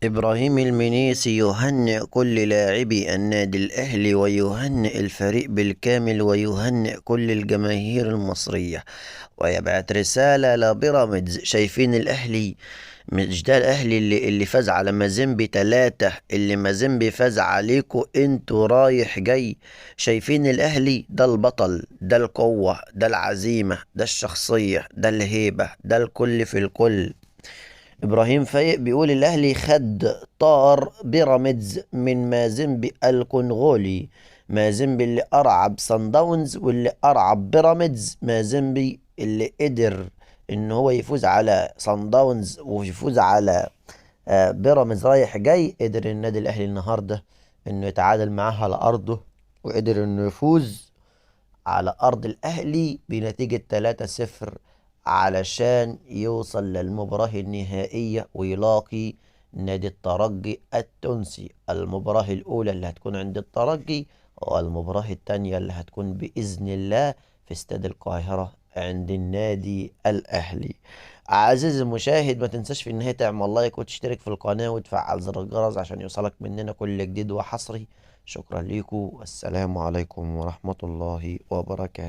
إبراهيم المنيسي يهنئ كل لاعبي النادي الأهلي ويهنئ الفريق بالكامل ويهنئ كل الجماهير المصرية، ويبعث رسالة لبيراميدز. شايفين الأهلي؟ مش ده الأهلي اللي فاز على مازيمبي 3، اللي مازيمبي فاز عليكوا انتوا رايح جاي. شايفين الأهلي؟ ده البطل، ده القوة، ده العزيمة، ده الشخصية، ده الهيبة، ده الكل في الكل. إبراهيم فايق بيقول الأهلي خد طار بيراميدز من مازيمبي الكونغولي، مازيمبي اللي أرعب صن داونز واللي أرعب بيراميدز، مازيمبي اللي قدر إن هو يفوز على صن داونز ويفوز على بيراميدز رايح جاي. قدر النادي الأهلي النهارده إنه يتعادل معاه على أرضه، وقدر إنه يفوز على أرض الأهلي بنتيجة 3-0 علشان يوصل للمباراة النهائية ويلاقي نادي الترجي التونسي. المباراة الأولى اللي هتكون عند الترجي، والمباراة الثانية اللي هتكون بإذن الله في استاد القاهرة عند النادي الأهلي. عزيزي المشاهد، ما تنساش في النهاية تعمل لايك وتشترك في القناة وتفعل زر الجرس عشان يوصلك مننا كل جديد وحصري. شكرا ليكم، والسلام عليكم ورحمة الله وبركاته.